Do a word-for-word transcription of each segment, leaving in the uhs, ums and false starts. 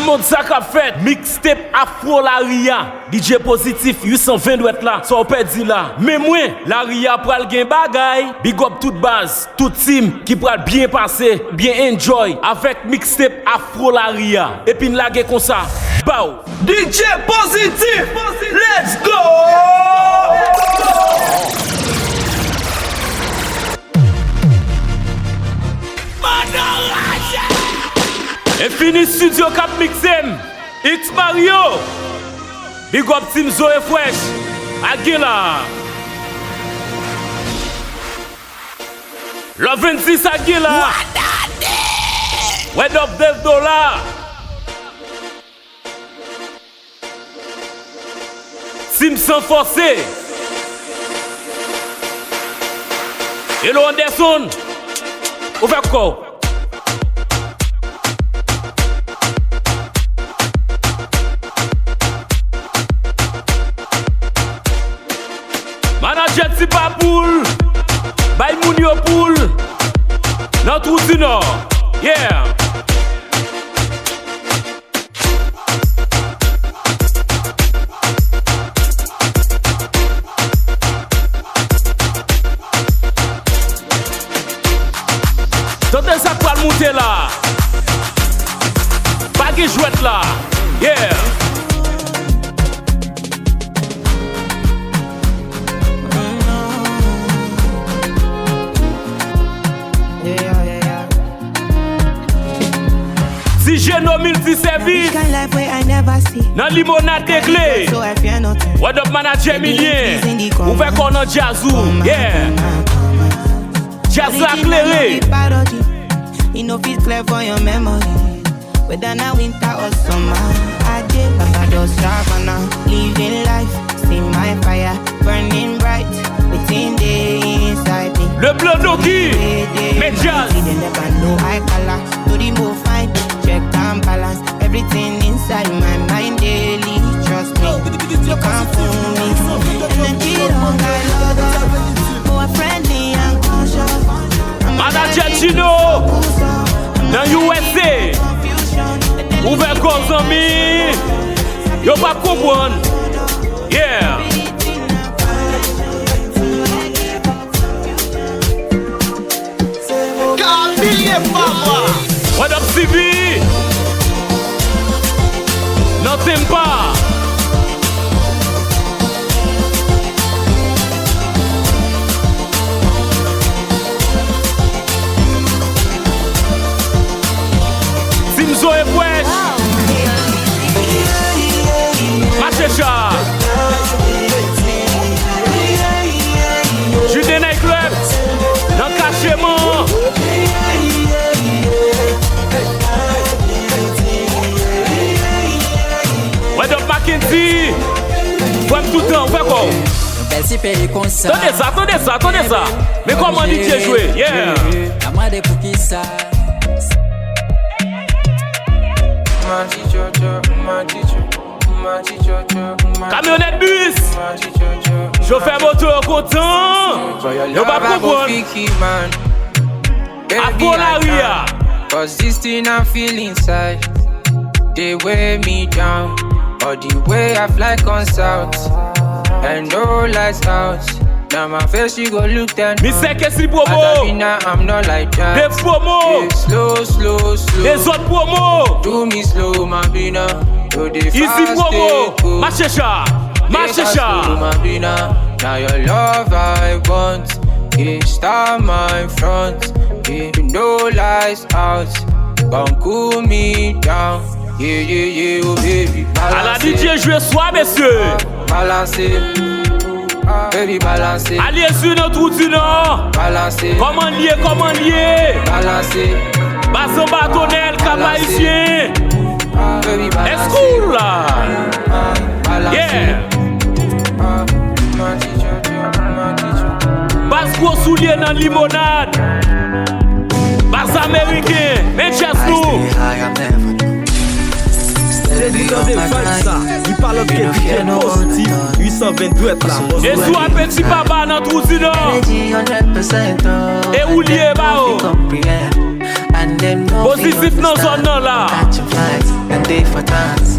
Mond sa k ap fèt, mixtape Afro Lari a. D J Pozitif uit san ven dwèt la, sa w pèdi la. Men mwen, Lari a pral gen bagay. Big up tout baz, tout team ki pral byen pase, byen enjoy avèk mixtape Afro Lari a. Epi n lage konsa. Bow! D J Pozitif, let's go! Infini Studio k ap mikse m. X Mario. Big up Team Zoe Fresh. Aguila. Love twenty-six Aguila. What up Dave Dollar. Team San Fòse. Hello Anderson. Ou fè kò. Manadjè Ti Papoul. Bay moun yo poul. Nan Twou Di Nò. Yeah. Tande sa k pral moute la. Pa gen jwèt la. Yeah. Ti Jeno Miltisèvis. Nan Limonad Dekle. What up Manadjè Milyen. Ou fè kò nan djaz ou. Yeah. Djaz la klere. E no fit klè for your memory. Whether na winter or summer, I dey Barbados, Savannah, living life. See my fire burning bright within the inside me. Le Blanc Doki, Medjaz. They never know I color. To the more fine, check and balance. Everything inside my mind daily. Trust me, you can't fool me. Energy don't got logo. More friendly and conscious. Manadjè Gino, nan U S A. Ouvè kò zanmi. Yo p ap konprann. Yeah. What up, C B? Nan Tempa. Team Zoe Fresh. Machecha. Juden Night Club. Nan kacheman. What up, Mackenzie? Frè m toutan, ou fè kò w. Yon bèl ti peyi konsa. Tande sa, tande sa, tande sa. Men kòman Lidye jwe, yeah. N ap mande poukisa. Kamyonèt bis. Chofè moto yo kontan. Yo p ap konprann. Afro Lari a. Cause this thing I feel inside, they weigh me down. All the way I fly come south, and no lights out. Now my face you go look down. Misè Kesly Promo. As I be now, I'm not like that. Dave Promo. Hey, slow, slow, slow. Dezòd Promo. Do me slow, my be now. Easy Promo. Machecha. Machecha. Now your love I want. It's time my front. Yeah, no lights out. Come cool me down. Yeah, yeah, yeah, oh baby, balance. Ala Lidye jwe swa, mesye. Balance. Baby, balance. Alye sou nan Twou Di Nò. Balance. Kòman l ye, kòman l ye? Balance. Baz anba tonèl, Kap Ayisyen. Baby, balance. Èske w la? Balance. Yeah. Baz gwo soulye nan Limonad. Baz ameriken, men djaz nou. Se pou tande vibe sa, li pa lòt ke D J Positif uit san ven dwèt la. E sou apeti papa nan Twou Di Nò. E ou lye ba o. Pozitif nan zòn nan la. Catching flights and day for dance.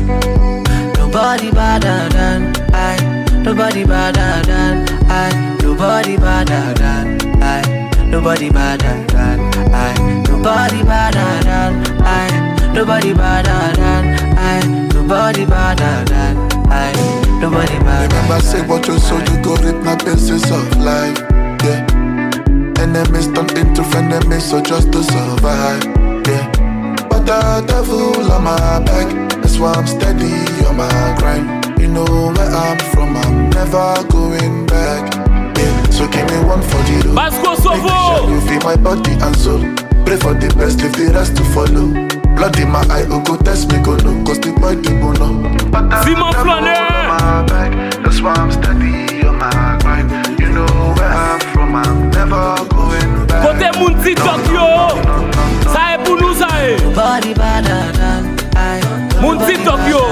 Nobody badder than I. Nobody badder than I. Nobody badder than I. Nobody badder than I. Nobody badder than I. Nobody badder than I. Nobody badder than I. Nobody badder. Remember, say what you sow, you go reap na basis of life. Yeah. Enemies turn into frenemies, so just to survive. Yeah. But the devil on my back, that's why I'm steady on my grind. You know where I'm from, I'm never going back. Yeah, so give me one for the road. Baz Kosovo! Make sure you feel my body and soul. Pray for the best, leave the rest to follow. Blood in my eye, who go test me, go know, 'cause the boy dey go know. Simon Flanneur! That's why I'm steady on my grind. You know where I'm from, I'm never going back. Kote moun TikTok yo? Sa e pou nou, sa e. Nobody badder than I. Moun TikTok yo,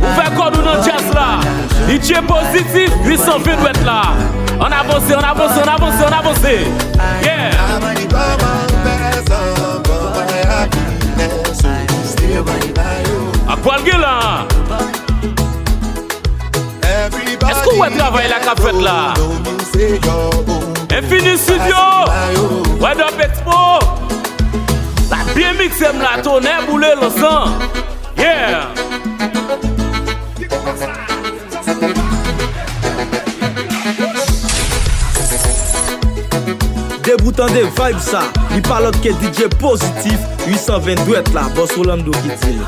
ouvè kò nou nan djaz la. D J Pozitif, uit san ven dwèt la. Ann avanse, ann avanse, ann avanse, ann avanse. Yeah. Ak pral gen la. Èske w wè travay la k ap fèt la? Infini Studio, Word Up Expo, la byen mikse m la, tonnè boule lansan. Yeah! Depi w tande vibe sa, li pa lòt ke D J Pozitif, uit san ven dwèt la, Bòs Rolando ki di l.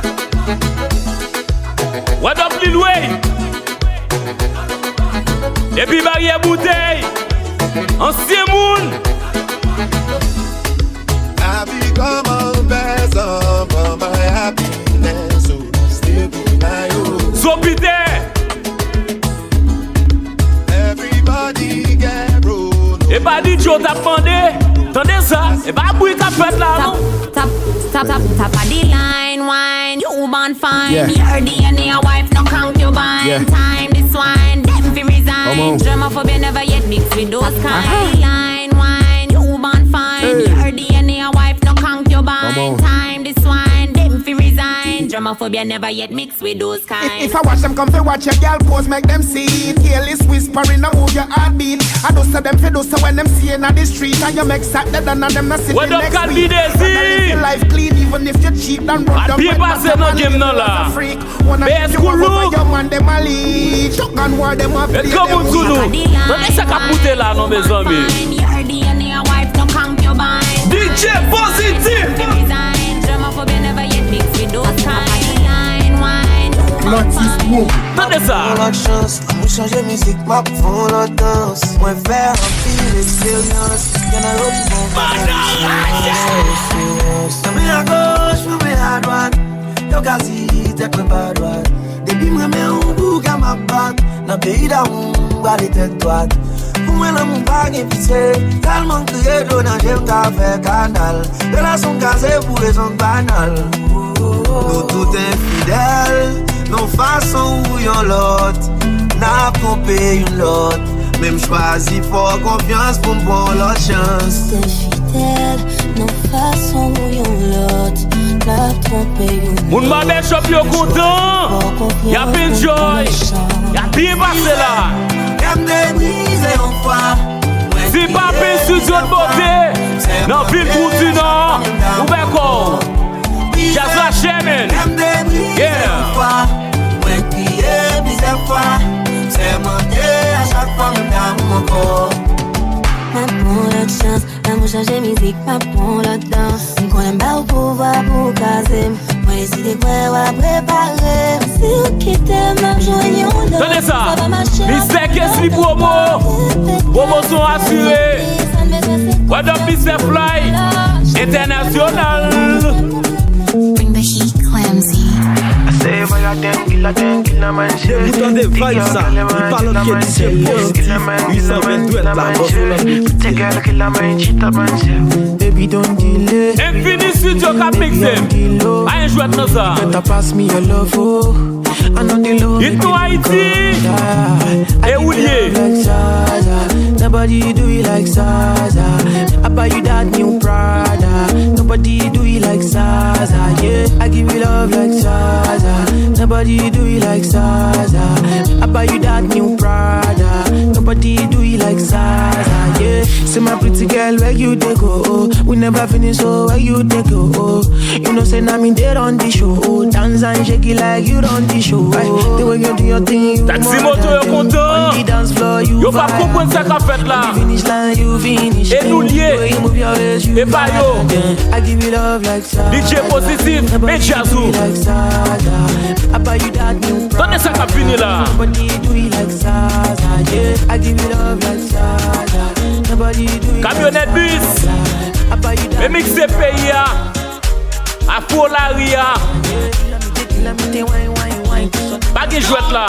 Word Up Lil Wayne. Depi baryè boutèy, ansyen moun. I become a person for my happiness, so stay be my own. Zopitè. Everybody get roll. E pa D J w t ap mande. Tande sa. E pa bri k ap fèt la, non. Top, top, top, top of the line wine. You born fine. Yeah. Your D N A a wife, no concubine. Yeah. Time this wine, dem fi resign. Come on. Germophobia never yet mix with those kind. Uh-huh. Line wine, you born fine. Hey. Your D N A a wife, no concubine. Come on. Time this wine, dem fi resign. Germophobia never yet mix with those kind. If, if I watch them come fi watch your girl pose, make them see it. Careless whispering, I move your heartbeat. I do so them fi do so when them see inna the street. And you make sat dead and them not sitting next week. What up, Calvi Desi? Life clean, even if you cheat and run down. Byen pase nan game nan la. Wanna give you over your man, them a leech. Chuck and war, them a play. Met granmoun sou nou. Tande sa k ap moute la, non, mezanmi. D J Pozitif. Tande sa. Mwen chanje mizik, m ap fè yon lòt dans. Mwen fè anpil eksperyans. Gen nan yo ki gon fè eksperyans. Nan men agoch, nan men adwat. Yo ka si tèt mwen pa dwat. Depi m renmen yon boug, m ap bat. Nan peyi damou, m prale tèt dwat. Pou mwen, lanmou pa gen pitye. Tèlman m kriye dlo nan je m ta fè kanal. Relasyon kaze pou rezon banal. Nou tout enfidèl, yon fason ou yon lòt. N ap twonpe youn lòt. Men m chwazi fè w konfyans pou m pran yon lòt chans. Te fidèl, nan fason ou yon lòt, n ap twonpe youn lòt. Moun Babèchòp yo kontan, y ap enjoy, y ap byen pase la. Kè m te brize yon fwa. Ti Papi Studio de Beauté, nan vil Gwo Dinò, ouvè kò w. Djaz la chè, man. Yeah. Mwen kriye plizyè fwa, sèmante a chak fwa m damou ankò. M ap pran lòt chans, lanmou chanje mizik, m ap pran lòt dans. M konnen m ba w pouvwa pou w kraze m. Mwen deside kwè w ap repare m. Si w kite m, m ap jwenn yon lòt. Tande sa. Sa pa mache. Mistè Kesly Promo. Pwomosyon asire. What up, Mister Fly? Entènasyonal. Bring the heat, Clemzy. Depi w tande vibe sa, li pa lòt ke D J Positif, uit san ven dwèt la, Bòs Rolando ki di l. Infini Studio k ap mikse. Ayen jwèt nan sa. Hit nou Ayiti. E ou l ye. Nobody do it like Zaza. I buy you that new Prada. Nobody do it like Zaza, yeah. I give you love like Zaza. Nobody do it like Zaza. I buy you that new Prada. Nobody do it like Zaza, yeah. See my pretty girl, where you dey go? Oh, we never finish, so where you dey go? Oh, you know say na me dey run the show. Oh, dance and shake it like you run the show. Ay, the way you do your thing, you Taxi more Moto than yo them. Kontan. On the dance floor, you Yo pa vibe. Konprann sa k ap fèt la. On the finish line, you finish. E nou l ye. The way you move your waist, you E pa yo. Vibe. I give you love like Zaza. D J Positif, Nobody men djaz ou. Do it like Zaza. I buy you that new Prada. Tande sa k ap vini la. Nobody do it like Zaza, yeah. I give you love like Zaza. Nobody do it like Zaza. Kamyonèt bis. I buy you that Men mikse peyi a. Afro lari a. Pa gen jwèt la.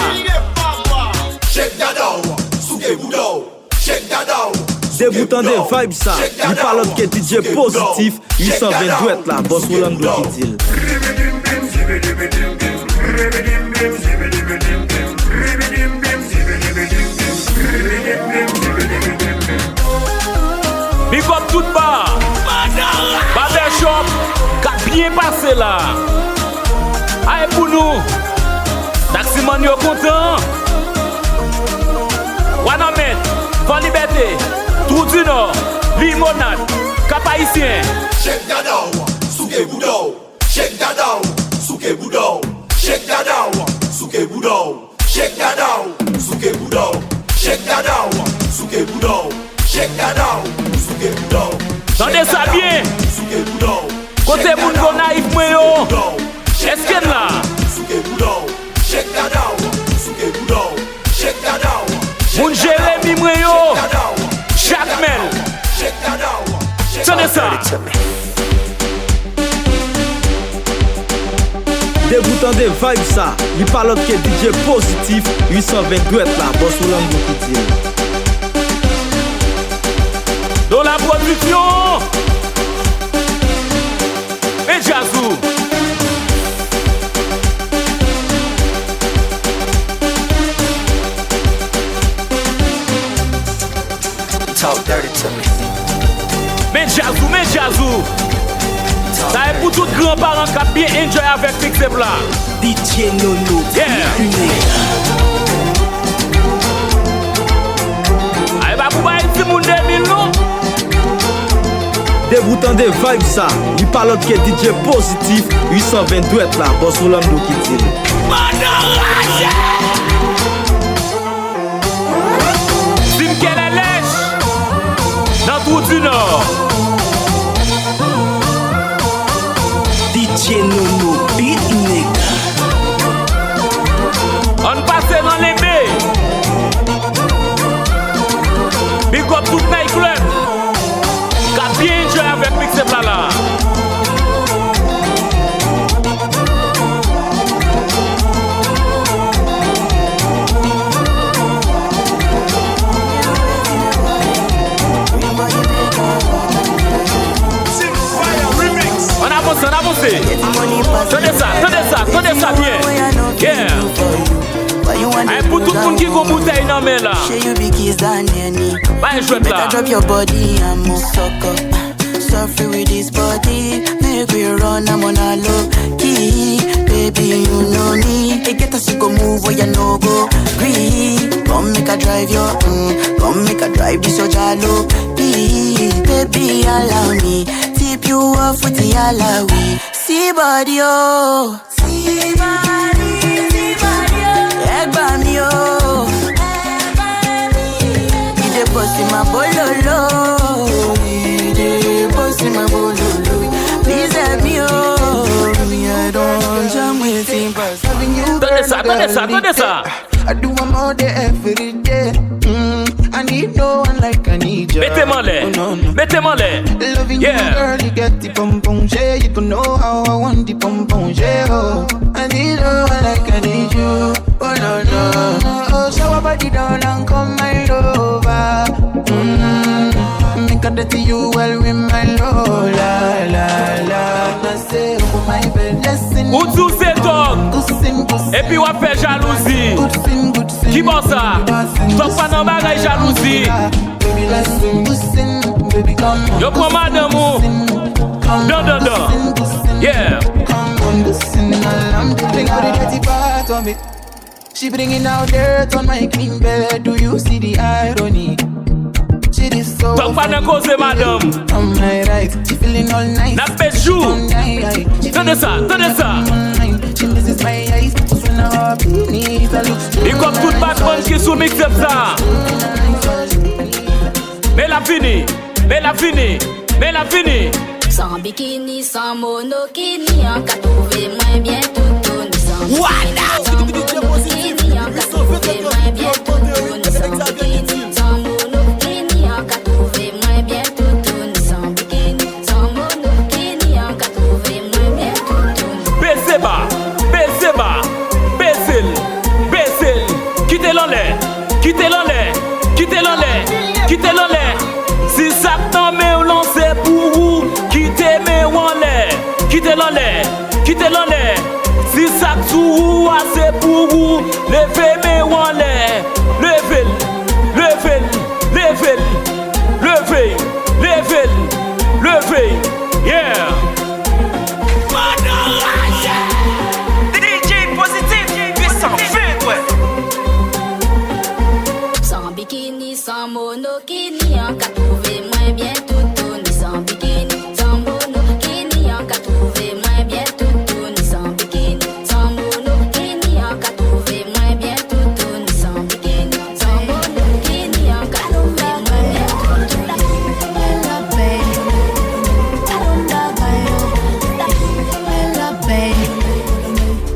Shake that down, souke bouda w. Shake that down, Depi w tande vibe sa, li pa lòt ke D J Positif, uit san ven dwèt la, Boss Rolando ki di l. Big up tout ba. Barbershop k ap byen pase la. Ay pou nou. Taksimann yo kontan. Wanament, Fò Libète, Twou di Nò, Limonad, Kap Ayisyen. Shake dada w, souke bouda w. Shake dada w, souke bouda w. Shake dada w, souke bouda w. Shake dada w, souke bouda w. Shake dada w, souke bouda w. Shake dada w, souke bouda w. Tande sa byen. Souke bouda w. Kote moun Gonayiv mwen yo? Èske n la? Souke bouda w. Shake dada w, souke bouda w. Shake dada w. Moun Jeremi mwen yo. Jakmèl. Shake dada w. Tande sa. Depi w tande vibe sa, li pa lòt ke D J Positif, uit san ven dwèt la, Boss Rolando ki di l. Dola Production. Men djaz ou. Talk dirty to me. Men djaz ou, men djaz ou. Sa e pou tout gran paran k ap byen enjoy avèk mixtape la. D J Nono, yeah. Une. Ay, pa pou bay timoun de mil non. Depi w tande vibe sa, li pa lòt ke D J Positif, uit san ven dwèt la, Boss Rolando ki di l. Banda raje! Dim kèlè lèch nan Twou di Nò. D J Nono beat nigga. Ann pase nan Lenbe. Big up tout night club k ap byen enjoy avèk mixtape la la. Ann avanse, ann avanse. Tande sa, tande sa, tande sa byen. Yeah. Ay, pou tout moun ki gon boutèy nan men la. Bay jwèt la. Suffer with this body, make we run, I'm on a low key. Baby, you know me. Hey, get us to go move where you no go. Green, come make I drive your, mm, come make I drive this your jalo. Please, baby, allow me. Tip you off with the alawi. See body, oh. See body, see body, oh. Ẹ gbà mí o. Ẹ gbà mí, ẹ gbà mí. Ide bosi ma bololo. Ide bosi ma bololo. Please help me, oh. Me, I don't jam with him, but Tande sa, tande sa, tande sa. I do am all day, every day. Mm, I need no one like I need you. Mete m anlè. Oh, no, no. Mete m anlè. Loving you, yeah, girl, you get the pom pom, yeah. You don't know how I want the pom pom, yeah. Oh, I need no one like I need you. Oh, no, no. Oh, shower body down and come, my lover. Mm, make I dirty you well with my love, la, la, la. Ou di w se tòg, epi w ap fè jalouzi. Ki bò sa? Tòg pa nan bagay jalouzi. Yo pran madanm ou. Dan, dan, dan. Yeah. She bringing out dirt on my clean bed. Do you see the irony? She this so Talk pa nan koze, madanm. On my right, she feeling all nice. N ap pechou. Tande sa, tande sa. She misses my eyes. When I walk in, it looks Big up tout patwon ki sou mixtape sa. Men l ap vini, men l ap vini, men l ap vini. San bikini, san monokini, an ka twouve mwen byen toutouni. San bikini, san monokini, an ka twouve mwen byen toutouni. San bikini, san monokini, an ka twouve mwen byen toutouni. San bikini, san monokini, an ka twouve mwen byen toutouni. Bese ba, bese ba, bese l, bese l. Kite l anlè, kite l anlè, kite l anlè, kite l anlè. Si sa k nan men w lan se pou ou, kite men w anlè, kite l anlè, kite l anlè. Si sa k sou ou a se pou ou, leve men w anlè, leve l, leve l, leve l, leve, leve l, leve. Yeah. Madan raje! D J Positif, pwisan, ven kwè. San bikini, san monokini, an ka twouve mwen byen toutouni. San bikini, san monokini, an ka twouve mwen byen toutouni. San bikini, san monokini, an ka twouve mwen byen toutouni. San bikini, san monokini, an ka twouve mwen byen toutouni.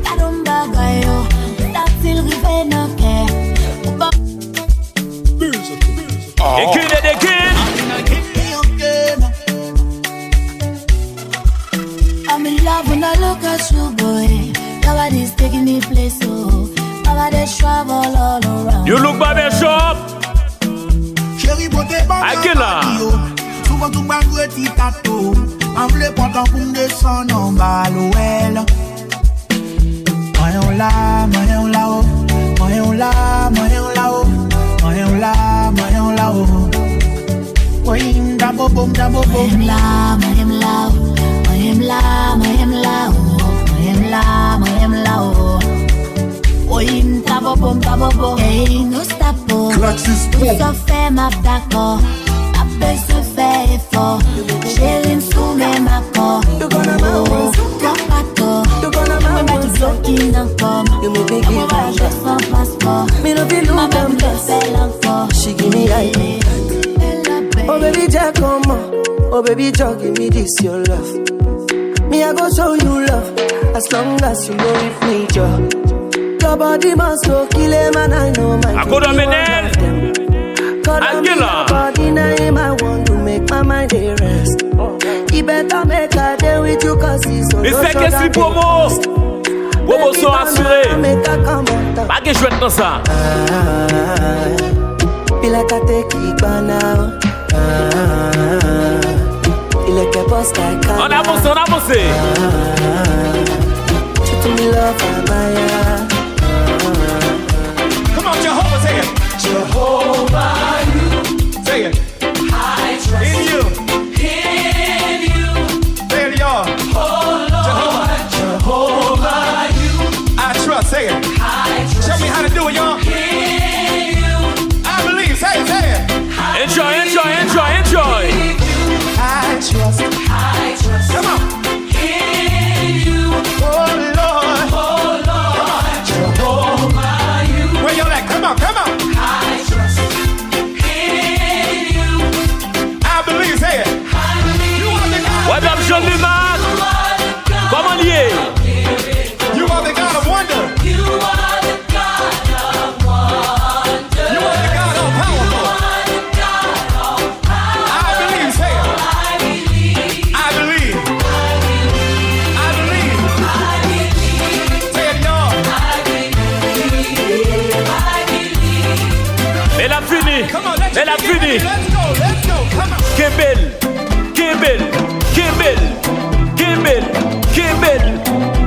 Gad on bagay yo, sa stil rive nan kè. Again and again. I'm in love when I look at you, boy. Your body's taking me place, oh. Your body travel all around. You look barbershop. Cheri, pote ban nan pati yo. Souvan tou ban gwo ti tato. M vle pran tan pou m desann anba lwèl. Manyen w la, manyen w la o. Manyen w la, manyen w la o. Manyen w la, manyen w la o. Woy, m ta bobo, m ta bobo. Manyen m la, manyen m la o. Manyen m la, manyen m la o. Manyen m la, manyen m la o. Woy, m ta bobo, m ta bobo. Ey, no stop o. Klaxis Pro. Ou sa fè m ap dakò. M ap bezwen fè efò. Cheri, m sou menm akò. Oh, twòp atò. Mwen pa ki blòk ki nan kò m. Mwen pa jwe san paspò. M ap vle fè l ankò. She give me eye contact. Oh baby, Jack, come on. Oh baby, Jack, give me this your love. Me, I go show you love as long as you go with me, Joe. Your body must go kill a man, I know my Akodo Menel. Call on me, your body name, I want to make my mind a rest. You better make a day with you, 'cause it's so Mister Kesly Promo. Promotion assurée. Pa gen jwèt nan sa. Be like I take it by now. An avanse, an avanse. Come on, Jehovah, say it. Jehovah, you. Say it. I trust in you. In you. Say it, y'all. Oh Lord, Jehovah, you. I trust. Say it. I trust. Show me how to do it, y'all. In you. I believe. Say it, say it. Enjoy, enjoy, enjoy, enjoy. I trust. I trust. Come on. In you. Oh Lord. Oh Lord. Jehovah, you. Where y'all at? Come on, come on. I trust in you. I believe. Say it. I believe. You are the God. What up, Jean Lumac? Kòman l ye? You are the God of wonder. You are the God of wonder. You are the God all powerful. You are the God all powerful. I believe, say it. I believe. I believe. I believe. I believe. Say it, y'all. I believe. I believe. Men l ap vini. Come on, let's Men l ap vini. Let's go, let's go. Come on. Kenbe l. Kenbe l, kenbe l, kenbe l, kenbe l,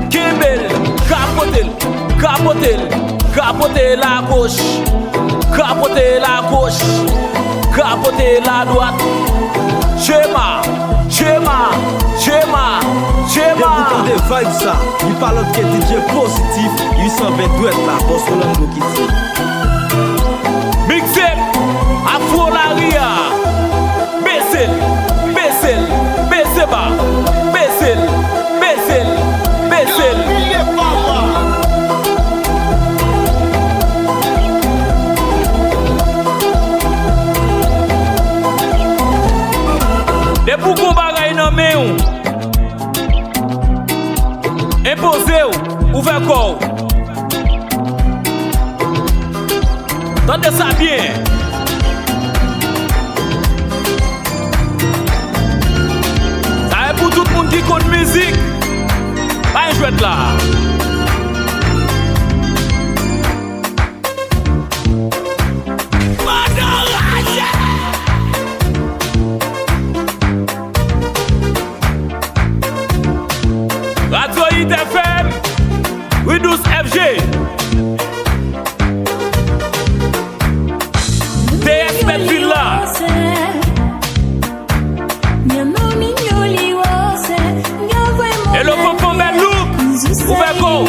kenbe l. Kapote l, kapote l, kapote l agoch, kapote l agoch, Kote la dwat. Chema, chema, chema, chema. Depi w tande vibe sa, li pa lòt ke D J Positif uit san ven dwèt la, bòs Rolando ki di. Big Zep, Afro Lari a. Bese l, bese l, bese ba. Bese l, bese l, bese l. Depi w gon bagay nan men w, enpoze w, ouvè kò w. Tande sa byen. Sa e pou tout moun ki konn mizik. Bay jwèt la. Radyo Hit F M, Ridous F G. T S mèt vil la. Hello, Koko, bèl look. Ouvè kò w.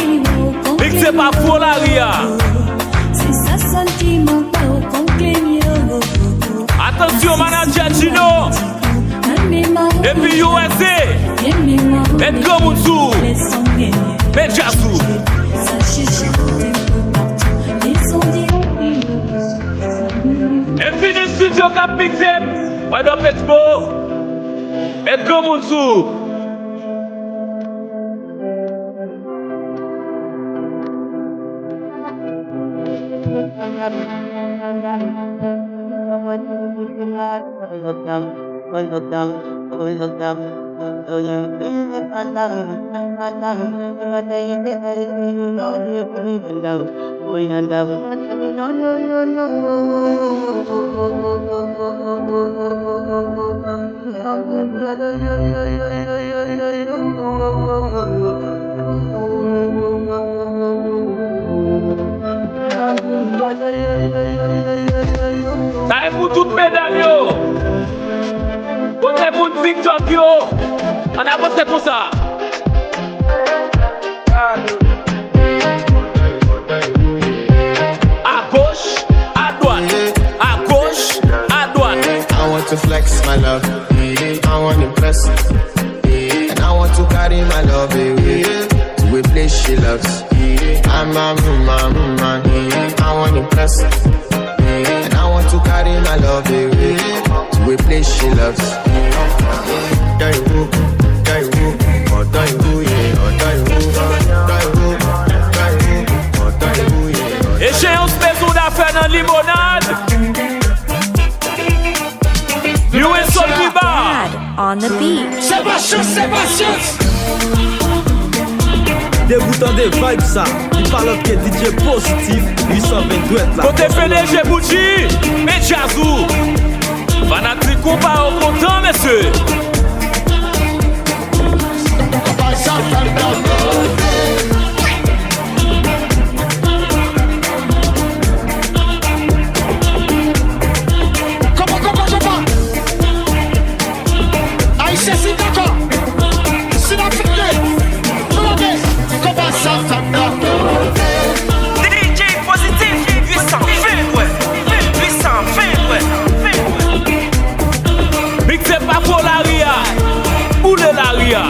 Big Zep, Afro Lari a. Atansyon, manadjè Gino. Epi U S A. Met granmoun sou. Met djaz sou. Infinity Studio k ap mixe. Why don't let's go? Met granmoun sou. Sa e pou tout medam yo. Kote moun TikTok yo? Ann avanse konsa. Agoch, adwat, agoch, adwat. I want to flex my love. I want to impress. And I want to carry my love away to a place she loves. I'm a woman, woman. I want to impress. And I want to carry my love away to a place she loves. Ọ̀dọ̀ ìwọ, ọ̀dọ̀ ìwọ, ọ̀dọ̀ ìwọ, yeah, ọ̀dọ̀ ìwọ, ọ̀dọ̀ ìwọ, ọ̀dọ̀ ìwọ, ọ̀dọ̀ ìwọ, yeah, ọ̀dọ̀ ìwọ. Echeyans Maison d'Affaires nan Limonad. Liwen Sol Kiba. Mad on the beat. Se pa chans, se pa chans. Depi w tande vibe sa, li pa lòt ke D J Positif uit san ven dwèt la. Kote P D G Bougie, met djaz ou. Fanatik konpa yo kontan, mesye. Konpa, konpa, konpa. Ayisyen, si dakò, si n ap fete, nou leve, konpa sa, sa, sa. D J Positif, uit san ven dwèt, uit san ven dwèt. Big Zep pa fò lari a, boule lari a.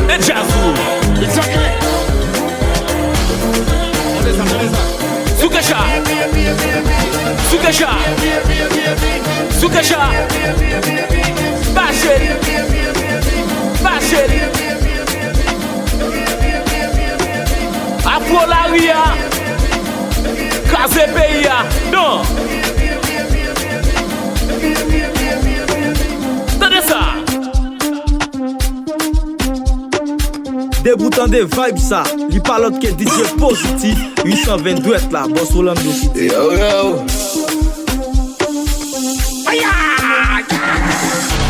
E djaz ou. Souke cha. Souke cha. Souke cha. Baje. Baje. Afro lari a. Kraze peyi a. Non. Tande sa. Depi w tande vibe sa, li pa lòt ke D J Positif, uit san ven dwèt la, Boss Rolando ki di. Yo, yo.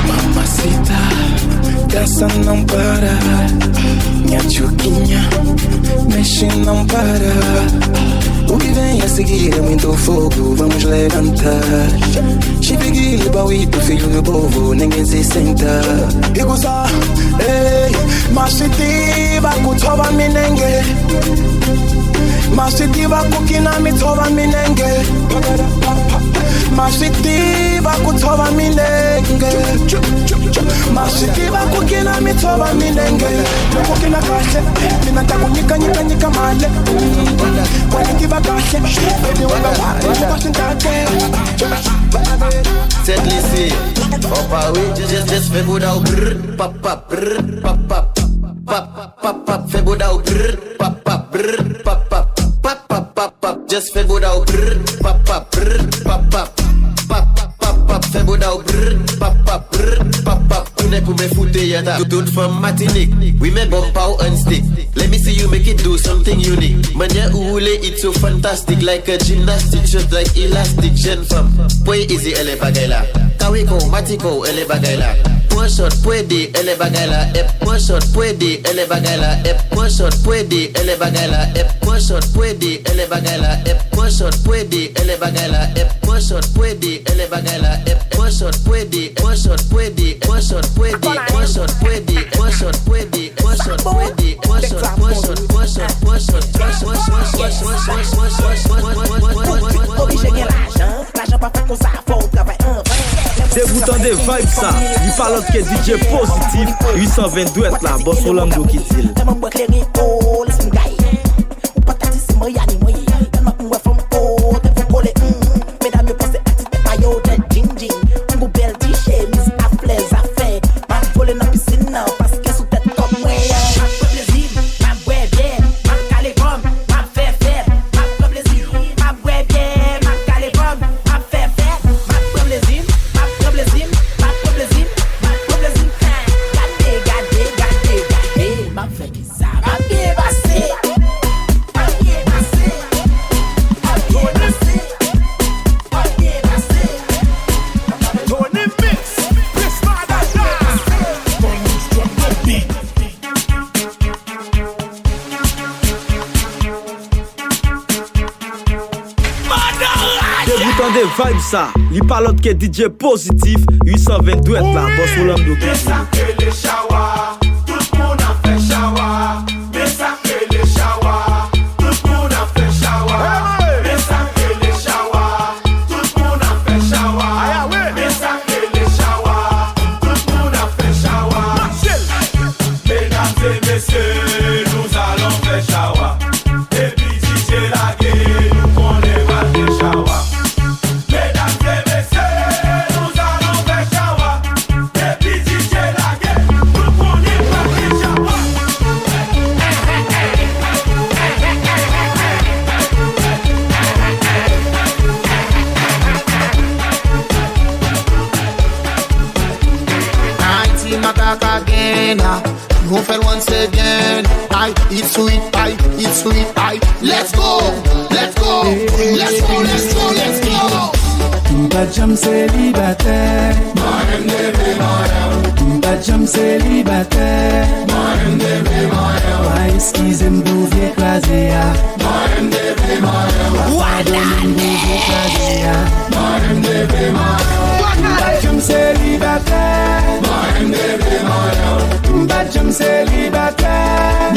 Mamacita, that's Tan não para, minha tchuquinha, mexe não para. O que vem a seguir é muito fogo, vamos levantar. Chipigile, Bawito, filho do povo, ninguém se senta. Ikuza, ei, mashiti bakuthoba minenge. Mashiti bakukina mithoba minenge. Mashiti bakuthoba minenge. Mashiti bakukina mithoba minenge. Bakukina kahle, mina takunika nika nika male. Kwaliki bakahle, baby wanga wa, wa bashintate. Sèt lise, opa wi, just, just, just fè bouda w brr, pap, pap, brr, pap, pap, pap, pap, pap, fè bouda w brr, pap, pap, brr, pap, pap, pap, pap, pap, pap, just fè bouda w brr, pap, pap, brr, pap, pap, pap, pap, pap, pap, fè bouda w brr, pap, pap, brr, pap, pap, tounen pou men foute yata. Tout, tout fanm Matinik, wi men bon pa w on stick. Let me see you make it do something unique. Mannyè ou woule, it's so fantastic, like a gymnastic, short like elastic, jèn fanm. Pwe easy, èlè bagay la. Kawe kon, mati kon, èlè bagay la. Pwan shot, pwe de, èlè bagay la. Èp, pwan shot, pwe de, èlè bagay la. Èp, pwan shot, pwe de, èlè bagay la. Èp, pwan shot, pwe de, èlè bagay la. Èp, pwan shot, pwe de, èlè bagay la. Èp, pwan shot, pwe de, èlè bagay la. Èp, pwan shot, pwe de, pwan shot, pwe de, pwan shot, pwe de, pwan shot, pwe de, pwan shot, pwe de. Oblije gen lajan, lajan pa fè konsa, fò w travay anvan. Depi w tande vibe sa, li pa lòt ke D J Pozitif, uit san ven dwèt la, Bòs Rolando ki di l. Tèlman bwè kleren, oh, lespri m gaye. Ou pa ka di se mwen y anime, tèlman m wè fanm, oh, tèt fò kole, mm. Medam yo panse ak ti tèt pa yo, tèt djing djing. M gon bèl ti chemiz a flè zafè. M ap vole nan pisin nan, paske sou tèt kòb mwen an. M ap pran plezi m, m ap bwè byè, m ap kale kò m, m ap fè fèt. M ap pran plezi m, m ap bwè byè, m ap kale kò m, m ap fè fèt. M ap pran plezi m, m ap pran plezi m, m ap pran plezi m, m ap pran plezi m. Gade, gade, gade, gade, m ap fè kisa? M ap byen pase. M ap byen pase. M ap byen pase. Tony Mix, Chris Madada. Depi w tande vibe sa, li pa lòt ke D J Pozitif, uit san ven dwèt la, Bòs Rolando ki di l. Men sa k rele chawa, tout moun ap fè chawa. Men sa k rele chawa, tout moun ap fè chawa. Men sa k rele chawa, tout moun ap fè chawa. Men sa k rele chawa, tout moun ap fè chawa. Medam e mesye, nous allons fè chawa. Depi D J lage, nou konnen pral gen chawa. Medam e mesye, nous allons fè chawa. Depi D J lage, nou konnen pral gen chawa. Haiti matak again. Gon fè l once again. Ay, it's sweet, ay, it's sweet, ay. Let's go, let's go, let's go, let's go, let's go. M pa t janm selibatè. Mwen m leve mwen. M pa t janm selibatè. Mwen m leve mwen. Wa eskize m pou vye kraze a. Mwen m leve mwen. Wa padone m pou vye kraze a. Mwen m leve mwen. M pa t janm selibatè. Mwen m leve mwen. M pa t janm selibatè.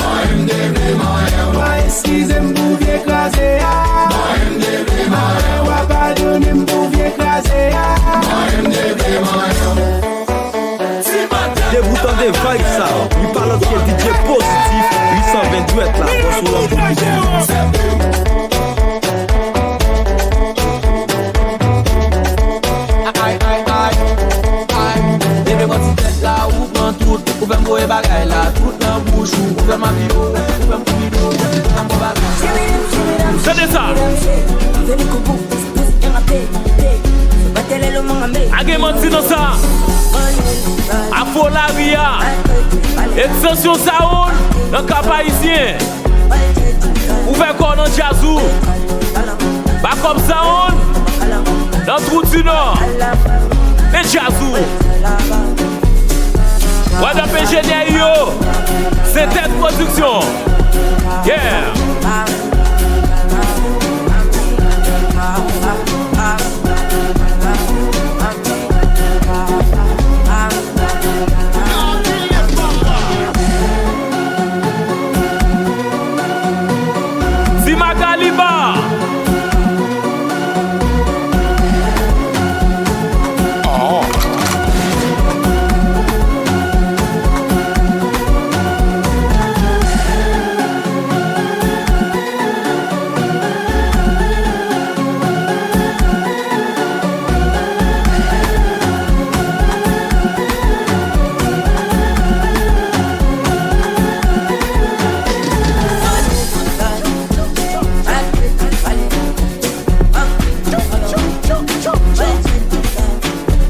Mwen m leve mwen. Wa eskize m pou vye kraze a. Mwen m leve mwen. Wa padone m pou vye kraze a. Mwen m leve mwen. Depi w tande vibe sa, li pa lòt ke D J Pozitif, uit san ven dwèt la, Bòs Rolando ki di l. Ay, ay, ay, ay. Leve bò ti tèt la, ou pran tout. Ou fè m voye bagay la, tout nan bouch ou. Ou fè m anvi ou, ou fè m kouri dlo. Anbo bagay. Tande sa. Pa gen manti nan sa. Afro Laria, Extension Sound nan Kap Ayisyen. Ouvè kò w nan djaz ou. Backup Sound nan Twou di Nò. Men djaz ou. What up, enjenyè yo? Se Tèt Pwodiksyon. Yeah. Ti Magali ba.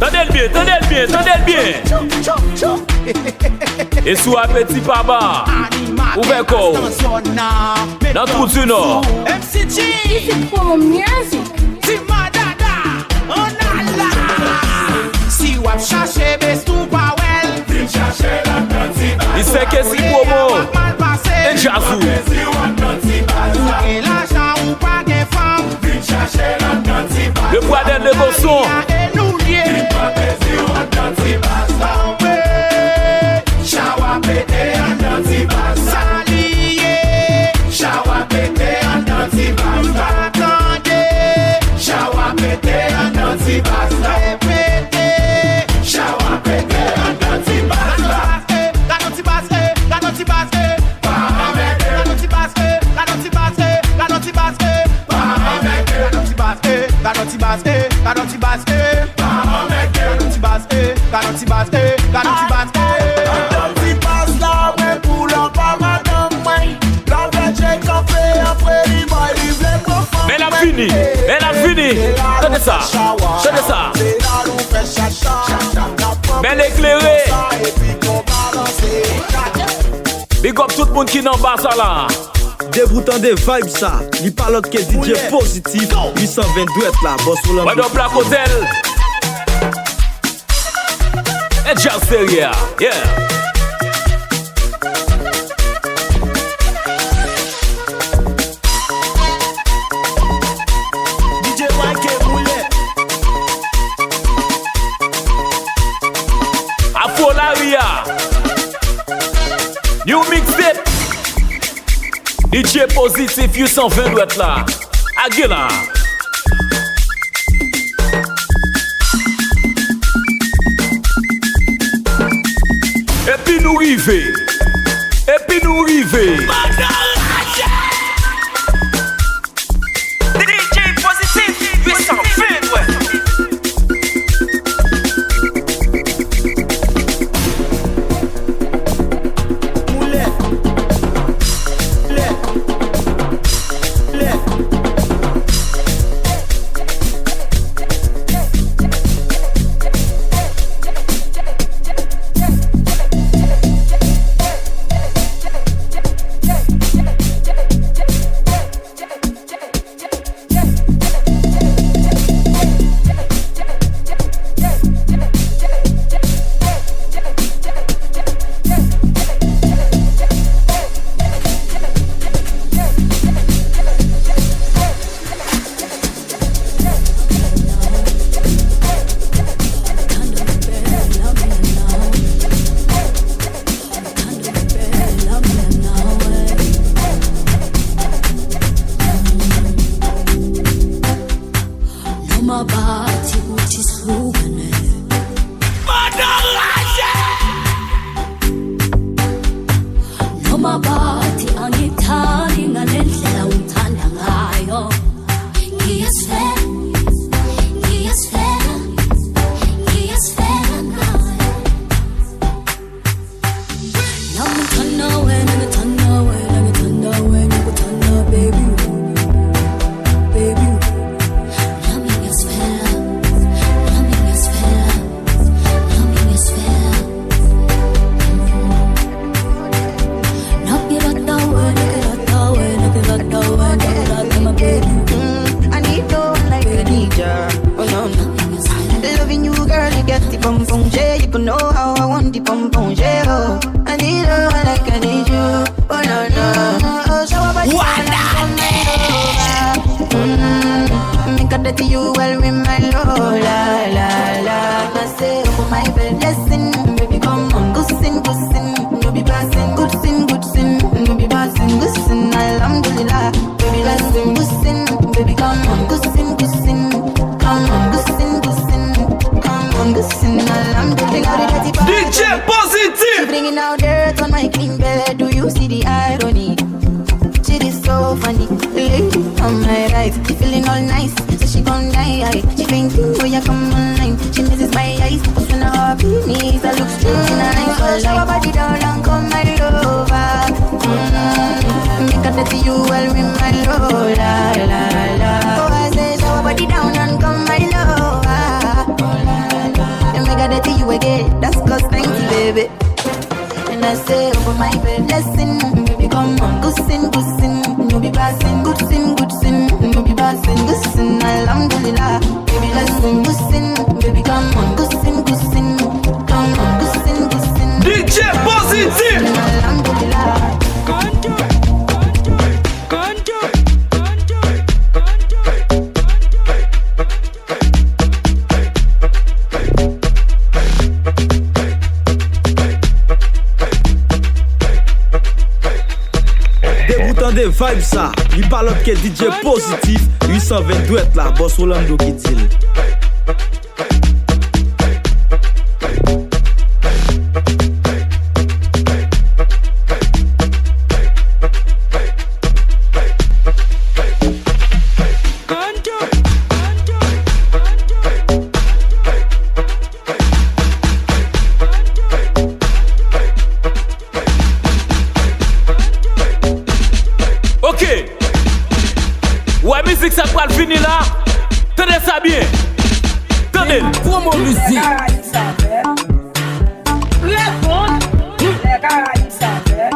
Tande l byen, tande l byen, tande l byen. E sou apeti pa ba, ouvè kò w. Nan twou di nò. M C G. Isit Promo Music. Ti Madada, ann ala. Si w ap chache best ou pa wè l, vin chache l anndan ti baz la. Li se Kesi Promo. Kounye a w ap mal pase. E djaz ou. Ou gen lajan, ou pa gen fanm. Vin chache l anndan ti baz la. Le poids des dévotions. Kounye a e nou l ye. Vin pran plezi w anndan ti baz la. Chawa pete anndan ti baz la. Sa li ye. Chawa pete anndan ti baz la. M pa tande. Chawa pete anndan ti baz la. Repete. Chawa pete anndan ti baz la. Gad on ti baz, eh, gad on ti baz, eh. Pa anmède. Gad on ti baz, eh, gad on ti baz, eh, gad on ti baz, eh. Pa anmède. Gad on ti baz, eh, gad on ti baz, eh, gad on ti baz, eh. Pa anmède. Gad on ti baz, eh, gad on ti baz, eh, gad on ti baz, eh. Anndan ti baz la, mwen pou lòt pa madanm mwen. Lòt vèje kanpe antre li, bòy, li vle pran fanm. Men l ap vini, men l ap vini. Tande sa, tande sa. Bèl eklere. Big up tout moun ki nan baz la. Depi w tande vibe sa, li pa lòt ke D J Pozitif, uit san ven dwèt la, bòs Rolando. What up, Black Hotel? E djaz serye a, yeah. D J Y K boule. Afro Laria. New mixtape. D J Pozitif, uit san ven dwèt la. Aguila. Epi nou rive. Epi nou rive. D J Pozitif, uit san ven dwèt. Di pom pom jero, I need her like I need you. Oh no no, oh show up body down and come my lover. Mm, make I dirty you well with my love, la la la. I say, oh my blessing, baby come on, good sin, good sin, no be bad sin, good sin, good sin, no be bad sin, good sin, alhamdulillah. Baby, let's sing, good sin, baby, come on, good sin, good sin, come on, good sin, good sin, come on, good sin, alhamdulillah. D J Positif. She bringing out dirt on my clean bed. Do you see the irony? Shit is so funny. Lady on my right, she feeling all nice, so she gon' die. She fainting, boy, I come online. She misses my eyes, cause when I hug her knees, I look straight in her eyes. Well, show her body down and come, my lover. Mm, make I dirty you well with my love, la la la. Oh, I say, show her body down and come, my lover. And make I dirty you again, that's cause ninety, baby. And I say, oh my blessing, baby, come on, good sin, good sin, no be bad sin, good sin, good sin, no be bad sin, good sin, alhamdulillah, baby, let's sing, good sin, baby, come on, good sin, good sin, come on, good sin, good sin, D J Positif. Alhamdulillah. Depi w tande vibe sa, li pa lòt ke D J Positif, uit san ven dwèt la, Bòs Rolando ki di l. Ok. Ou wè mizik sa k pral vini la? Tande sa byen. Tande l. Promo mizik. Reponn. Lè Karayib sa fè.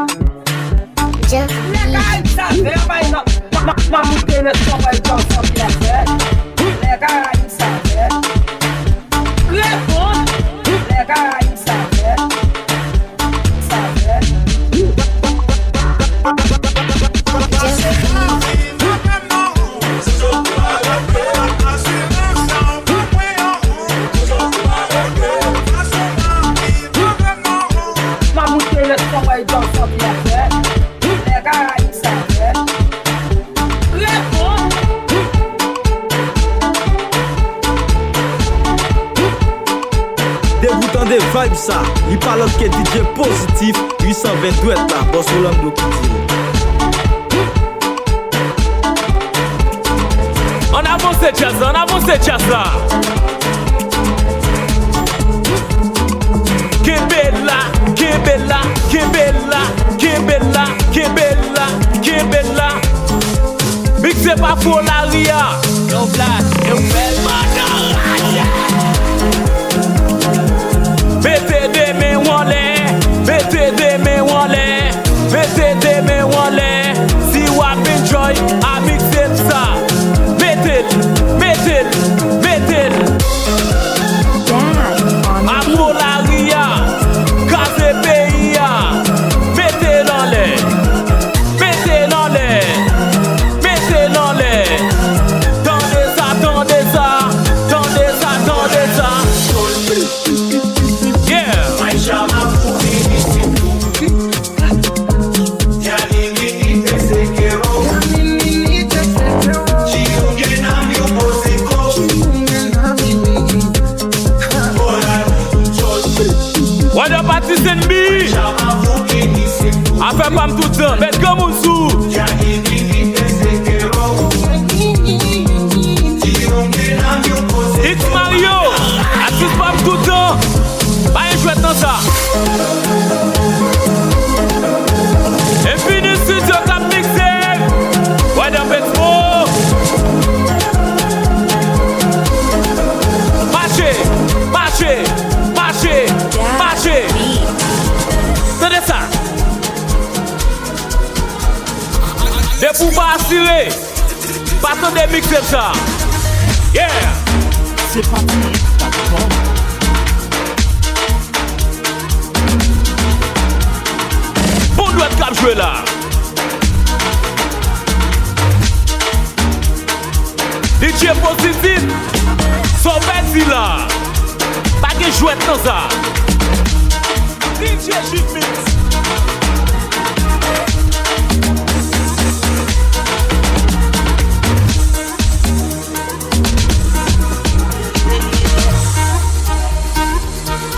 Lè Karayib sa fè, pa egzanp, m a, m a moute leson, pa egzanp, sa ki la fè. Lè Karayib sa fè. Reponn. Lè Karayib sa fè. Sa fè. M a moute leson, pa egzanp, sa ki la fè. Lè Karayib sa fè. Reponn. Depi w tande vibe sa, li pa lòt ke D J Positif, uit san ven dwèt la, Bòs Rolando ki di l. Ann avanse djaz la, ann avanse djaz la. Kenbe la, kenbe la, kenbe la, kenbe la, kenbe la, kenbe la. Mikse pa Folaria. Yo Black, yo fè l pandan raje. Mete de men w anlè, mete de men w anlè, mete de men w anlè. Si w ap enjoy a mixtape sa, mete l, mete l, mete l. Dad on the beat. Afolaria, kraze peyi a, mete l anlè, mete l anlè, mete l anlè. Tande sa, tande sa, tande sa, tande sa. Yeah. What up, Artist N B? Afè pa m tout tan, mèt granmoun sou. It's Mario, atis pa m tout tan. Pa gen jwèt nan sa. Infinity Studio k ap mikse. What up, Expo? Mache, mache, mache, mache. Tande sa. Depi w pa asire, pa tande mixtape sa. Yeah! Se pati, pati. la. D J Pozitif, sa w pèdi la? Pa gen jwèt nan sa. D J Jimix.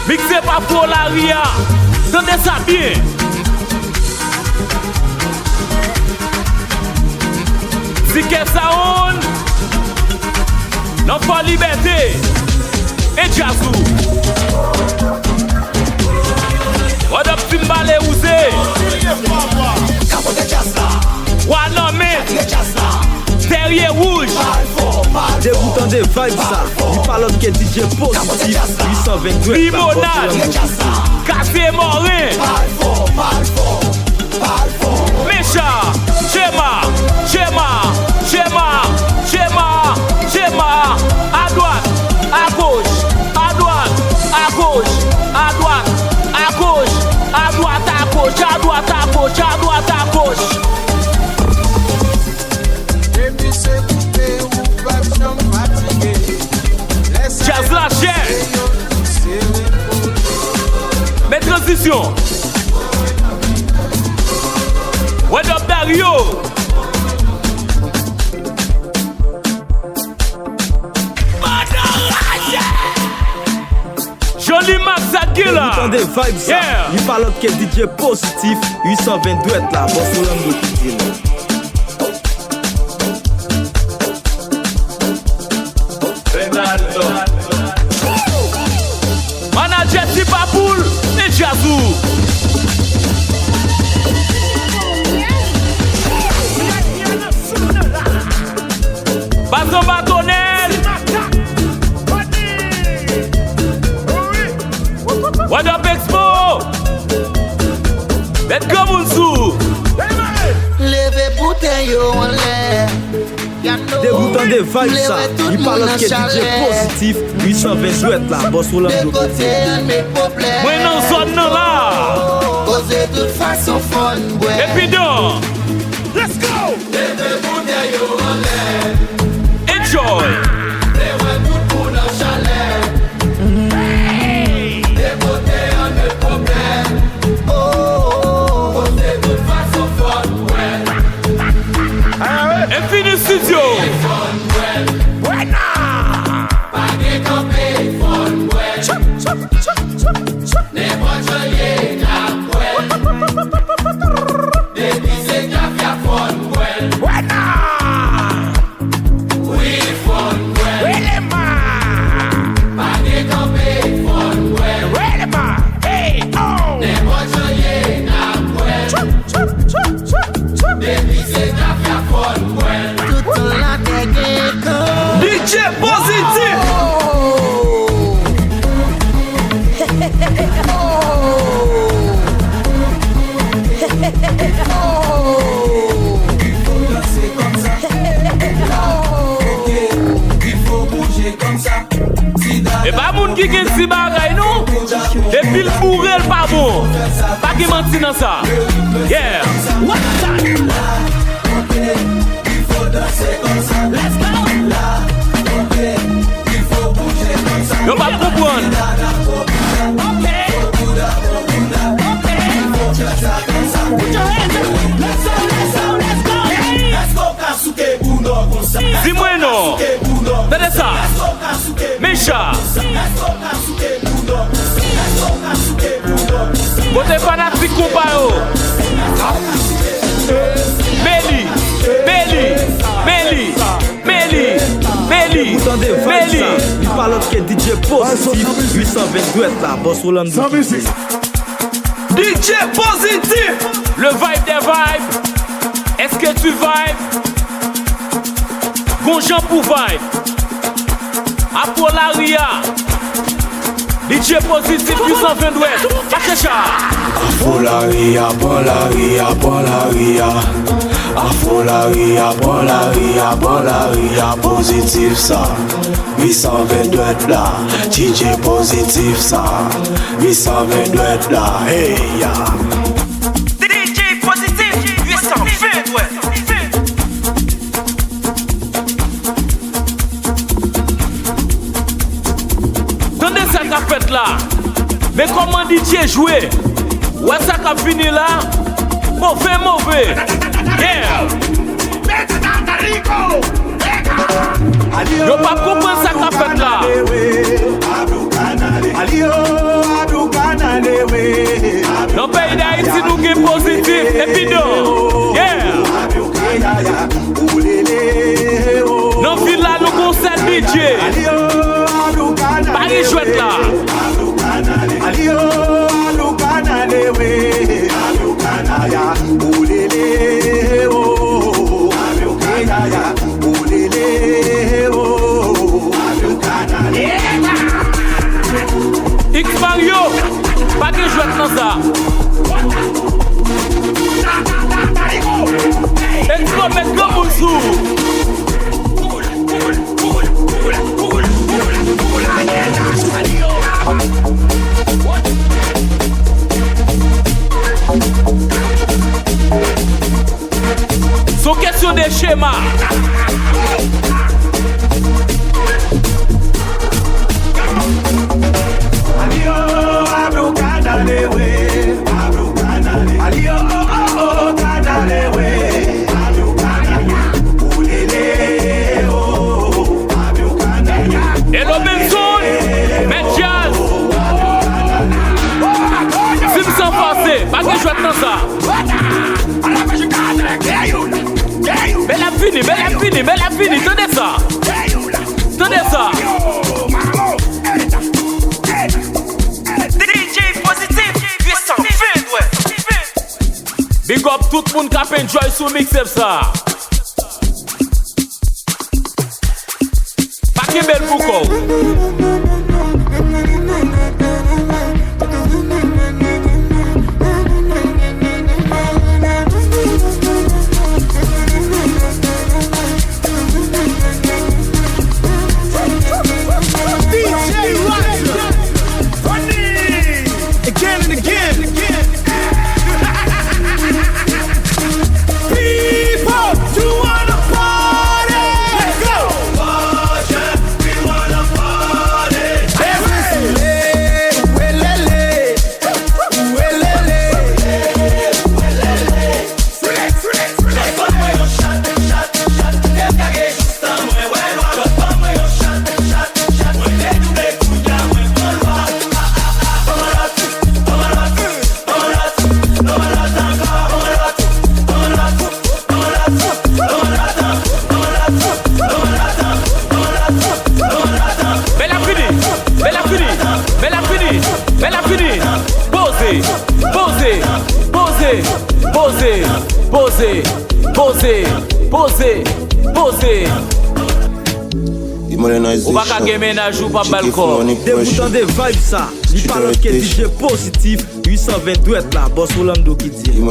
Mikse pa Fo Lari a. Tande sa byen. Zikè Sound nan Fò Libète. E djaz ou. What up, Timbale Wouze? Wa nan men. Tèrye Wouj. Depi w tande vibe sa, li pa lòt ke D J Pozitif, uit san ven dwèt la, Limonad. Katye Moren. Mecha, Chema, Chema, Chema, Chema, Chema, adwat, agoch, adwat, agoch, adwat, agoch, adwat, agoch, adwat, agoch, adwat, agoch. Depi se koupe ou p ap janm fatige. Djaz la chè. Men tranzisyon. What up, Dario? Joli Max Aguila. Depi w tande vibe sa, yeah, li pa lòt ke D J Pozitif, uit san ven dwèt la, Bòs Rolando ki di nou. Manadjè Ti Papoul, men djaz ou. Bazan Batonèl. What up, Expo? Mèt granmoun sou. Leve boutèy yo anlè. Depi w tande vibe sa, li pa lòt ke D J Pozitif, uit san ven dwèt la, Bòs Rolando. Mwen nan zòn nan la. Koze tout fason fò n bwè. Epi dan. Let's go! Leve boutèy yo anlè. Enjoy. Leve tout moun an chalè. Hey! Depote an de pwoblèm. Oh, oh, oh. Pote tout fason fò n bwè. Infini Studio. Fò n bwè. Bwè nan. Pa gen kanpe, fò n bwè. Chup, chup, chup, chup, chup. Nenpòt jan l ye, n ap bwè. Depi se tafya, fò n bwè. Bwè nan. Wi, fò n bwè. Rele m. Pa gen kanpe, fò n bwè. Rele m. Hey, oh. Nenpòt jan ye, n ap bwè. Chou, chou, chou, chou, chou. Depi se tafya, fò n bwè. Tout tan latè gen kan. D J Pozitif. Oh. Oh. Oh. E pa moun ki gen ti bagay non. Depi l boure l pa bon. Pa gen manti nan sa. Yeah. What time? Yo p ap konprann. Put your hands up. Let's go, let's go, let's go. Hey. Di mwen non. Tande sa. Mecha. Kote fanatik konpa yo? Beli, Beli, Beli, Beli, Beli, Beli. Li pa lòt ke D J Pozitif, uit san ven dwèt la, Bòs Rolando. San mizik. D J Pozitif. Le vibe des vibes. Est-ce que tu vibes? Gon jan pou vibe. Afro Lari a. D J Pozitif, uit san ven dwèt. Mache cha. Afro Lari a, pran lari a, pran lari a. Afro Lari a, pran lari a, pran lari a. Pozitif sa. Uit san ven dwèt la. D J Pozitif sa. Uit san ven dwèt la. Hey, ya. D J Pozitif. K ap fèt la. Men kòman D J jwe. Wè sa k ap vini la. Move, move. Yeah. Yo p ap konprann sa k ap fèt la. Nan peyi Dayiti, nou gen Pozitif epi Don. Yeah. Nan vil la, nou gon sèl D J. Pa gen jwèt la. X Mario, pa gen jwèt nan sa. Expo met granmoun sou. Se yon kesyon de chema. Hello Benson, Mèt Djaz. Dim san fòse, pa gen jwèt nan sa. Men l ap vini, men l ap vini, men l ap vini. Tande sa. Tande sa. D J Pozitif, pwisan, ven dwèt. Big up tout moun k ap enjoy sou mixtape sa. Pa kenbe l pou kò w. D J Roger, funny, again and again. People, you wanna party? Let's go. Party, we wanna party. Everybody, welele, welele, welele. Bèl ap fini, bèl ap fini, bèl ap fini, bèl ap fini. Poze, poze, poze, poze, poze, poze, poze, poze. Ou pa ka gen mennaj ou pa ba l kò. Depi w tande vibe sa, li pa lòt ke D J Pozitif, uit san ven dwèt la, Bòs Rolando ki di l.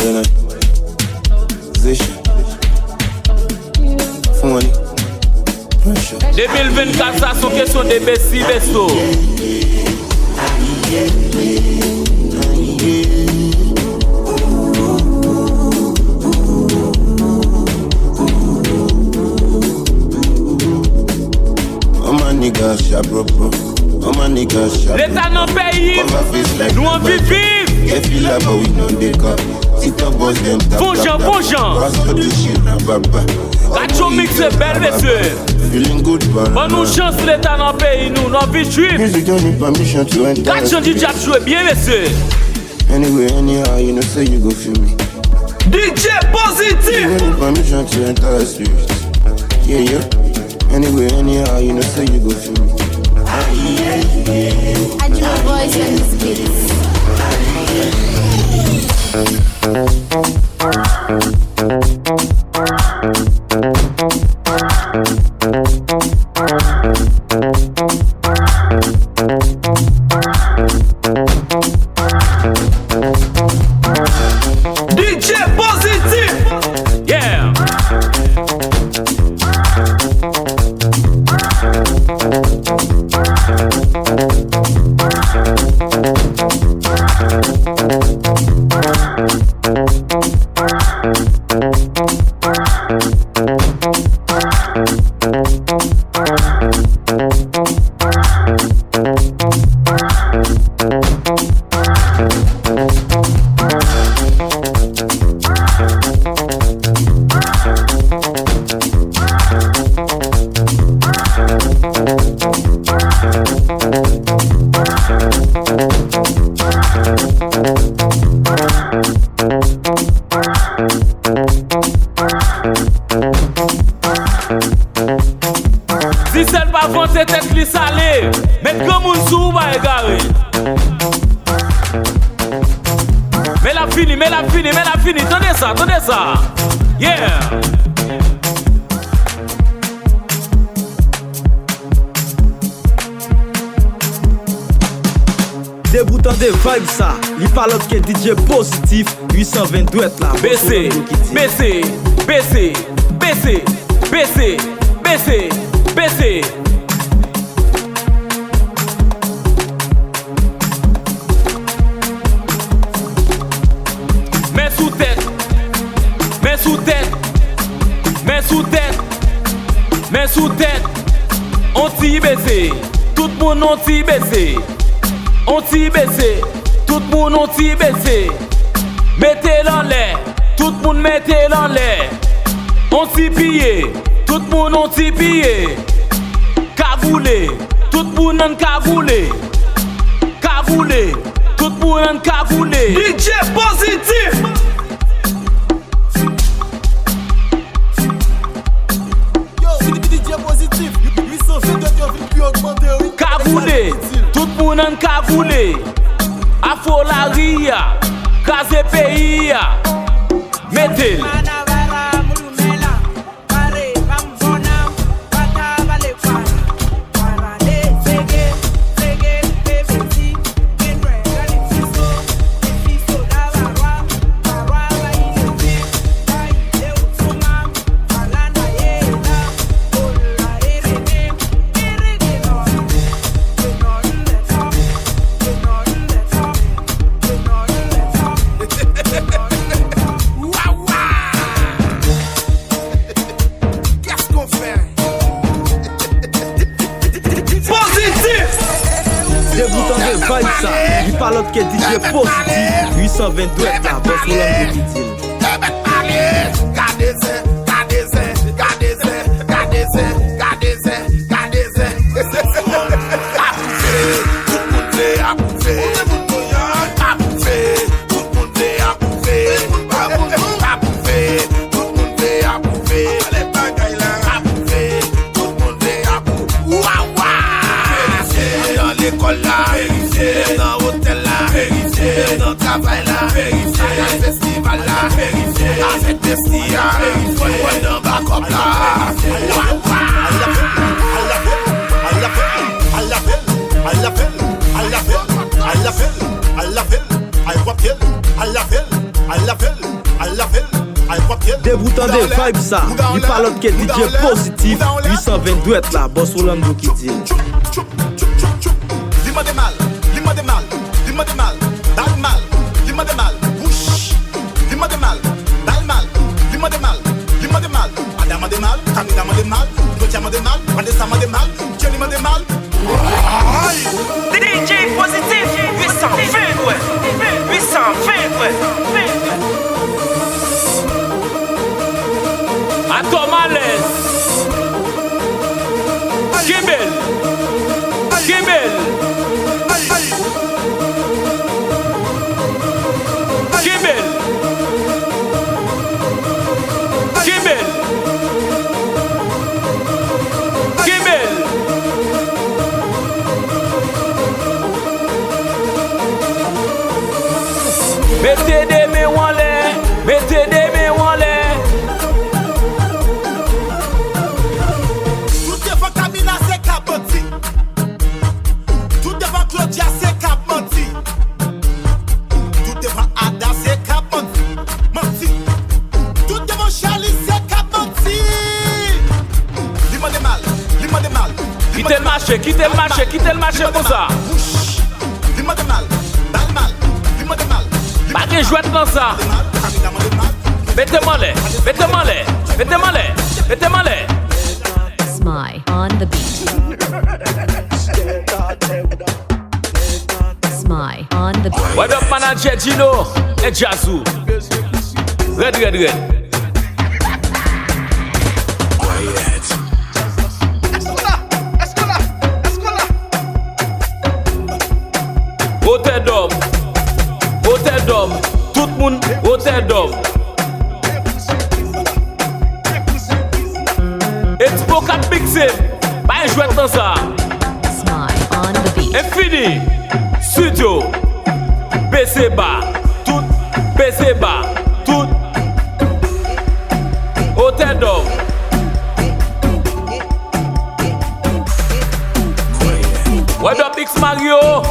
De mil vennkat sa, se yon kesyon de besi beso. Leta nan peyi, nou anvi viv. Bon jan, bon jan. Gad yon miks bèl, mesye. Ban nou chans, Leta nan peyi nou, nou anvi jwi. Gad jan D J ap jwe byen, mesye. Anyway, anyhow, you know say you go feel me. D J Pozitif. Anyway, permission to enter the street. Yeah, yeah. Anyway, anyhow, you know say you go feel me. Ajima Boys on this beat. D J Pozitif. Yeah. Met granmoun sou ou, pa egare. Men l ap fini, men l ap fini, men l ap fini. Tande sa, tande sa. Yeah. Depi w tande vibe sa, li pa lòt ke D J Pozitif, uit san ven dwèt la. Bese, bese, bese, bese, bese, bese, bese. Men sou tèt, men sou tèt, men sou tèt, men sou tèt. On ti bese, tout moun on ti bese. On ti bese, tout moun on ti bese. Mete l anlè, tout moun mete l anlè. On ti piye, tout moun on ti piye. Kagoule, tout moun ann kagoule. Kagoule, tout moun ann kagoule. D J Pozitif. Yo, D J Pozitif, uit san ven dwèt yo vin pi ogmante, wi. Kagoule, tout moun ann kagoule. Afro lari a, kraze peyi a. Mete l. Qu'est-ce qu'on fait? Pozitif! Depi w tande vibe sa, li pa lòt ke D J Pozitif, uit san ven dwèt la, Bòs Rolando ki di l. Gade zen, gade zen, gade zen, gade zen, gade zen, gade zen. Apwouve, tout moun vle apwouve. Apwouve, tout moun vle apwouve. Apwouve, tout moun vle apwouve. Apwouve, tout moun vle apwouve. Wa, wa! Verifye. Nan lekòl la, verifye. Nan otèl la, verifye. Nan travay la, verifye. Nan festival la, verifye. Avèk besti a, verifye. Nan bakòp la. Wa, wa! Depi w tande vibe sa, li pa lòt ke D J Pozitif, uit san ven dwèt la, Bòs Rolando ki di l. Li mande mal, li mande mal, li mande mal, bal mal, li mande mal, wouch. Li mande mal, bal mal, li mande mal, li mande mal, Ada mande mal, Camila mande mal, Doja mande mal, Vanessa mande mal, Jenny mande mal. D J Pozitif, uit san ven dwèt, uit san ven dwèt. Atò malèz. Kenbe l. Kenbe l. Kenbe l. Kenbe l. Kenbe l. Mete de men w anlè, mete de men w anlè. Tout devan Camila se ka bandi. Tout devan Claudia se ka bandi. Tout devan Ada se ka bandi. Manti. Tout devan Charlie se ka bandi. Li mande mal, li mande mal. Kite l mache, kite l mache, kite l mache konsa. Li mande mal, bal mal, li mande mal. Pa gen jwèt nan sa. Mete m anlè, mete m anlè, mete m anlè, mete m anlè. Smy on the beat. Smy on the beat. What up, manager Gino and Jazou? Rèd, rèd, rèd. Otè dòm, otè dòm, tout moun otè dòm. Expo k ap mikse, bay jwèt nan sa. Smy Fini! Studio! Bese ba! Tout! Bese ba! Tout! Otè dòm! What up, X Mario?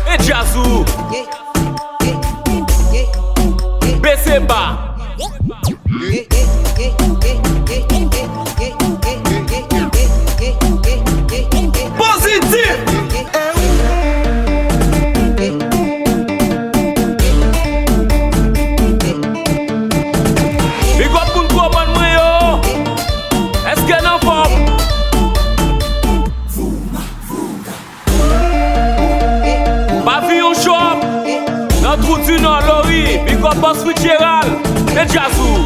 E djaz ou! Bese ba! Pozitif! Big up moun Kobann mwen yo! Èske n anfòm? Pavillon Shop, nan Twou di Nò, Lori, big up Boss Fitzgerald, e djaz ou.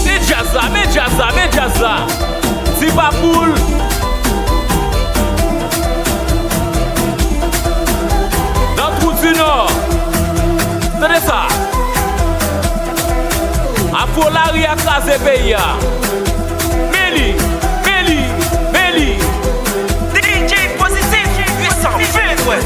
Met djaz la, met djaz la, met djaz la. Ti Papoul. Nan Twou di Nò. Tande sa. Afro Lari a kraze peyi a. Men li, men li, men li. D J Pozitif, pwisan, fè kwè.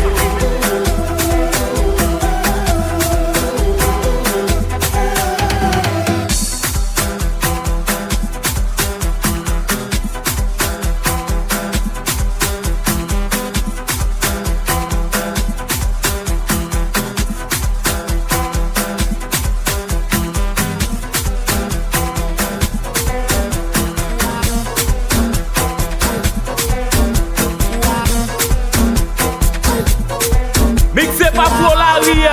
Mikse pa Afro Lari a.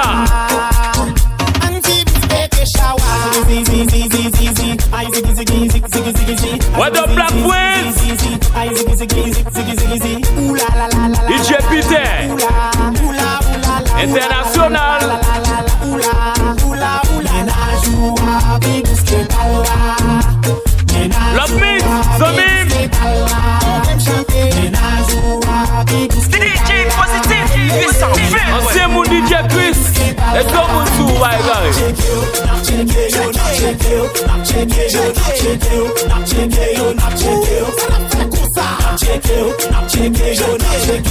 What up, Black Prince? D J Peter. Entènasyonal. Love me, zanmi m. D J Pozitif, pwisan, fè kwè. Ansyen moun D J Chris, èske yon moun sou ou pa egare?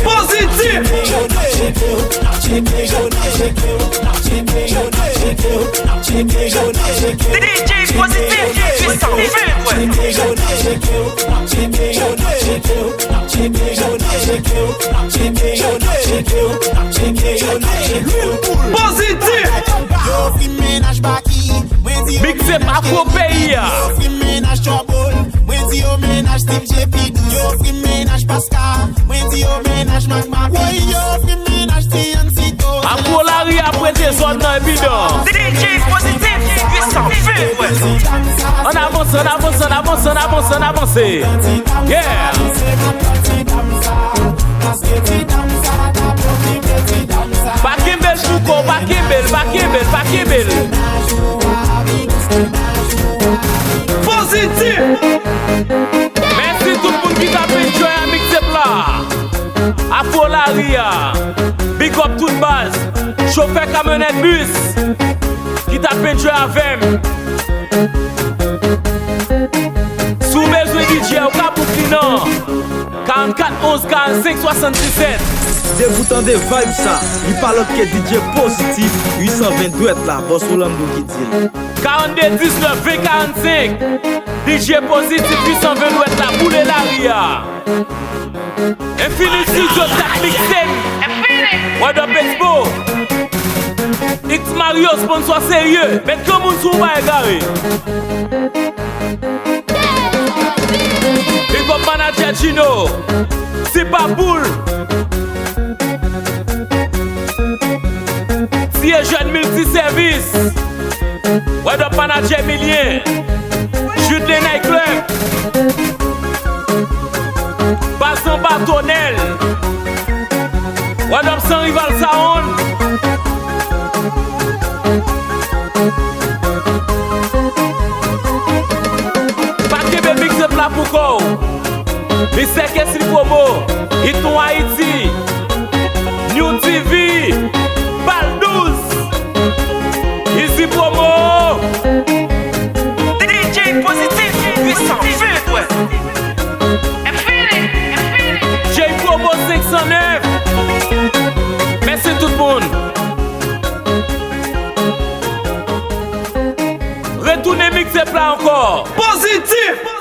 Pozitif! D J Pozitif, pwisan, fè kwè. Pozitif! Yo ofri m mennaj Baky, mwen di yo Big Zep mennaj Afro Kenny. Peyi a. Yo ofri m mennaj Trouble, mwen di yo mennaj Steve J P Dous. Yo ofri m mennaj Pascal, mwen di yo mennaj Mac Mac. Woy, yo ofri m mennaj Tiancito. Afro Lari a prete zòn nan epi dan. D J Pozitif, pwisan, fè kwè. Ann avanse, ann avanse, ann avanse, ann avanse, ann avanse. Yeah! Pa kenbe l, Fouco, pa kenbe l, pa kenbe l, pa kenbe l. Pozitif! Mèsi tout moun ki t ap enjoy a mixtape la. Afro Lari a. Big up tout baz. Chofè kamyonèt bis ki t ap enjoy avè m. Si w bezwen D J, ou ka book li nan karannkat onz karannsenk swasanndisèt. Depi w tande vibe sa, li pa lòt ke D J Pozitif, uit san ven dwèt la, Bòs Rolando ki di l. Karannde diznèf ven karannsenk, D J Pozitif, uit san ven dwèt la, boule lari a. Infinity Studio Tech Mixtape. What up, Expo? X Mario, sponsor serye. Met granmoun sou ou pa egare. Big up manager Gino. Sipa Poul. Ti e jèn miltisèvis. What up manager Emilien. Jude le Night Club. Bazan Batonèl. What up San Rival Sound. Pa kenbe mixtape la pou kò w. Mistè Kesly Promo, Hit Nou Ayiti, New T V, Bal douz, East la ankò. Pozitif!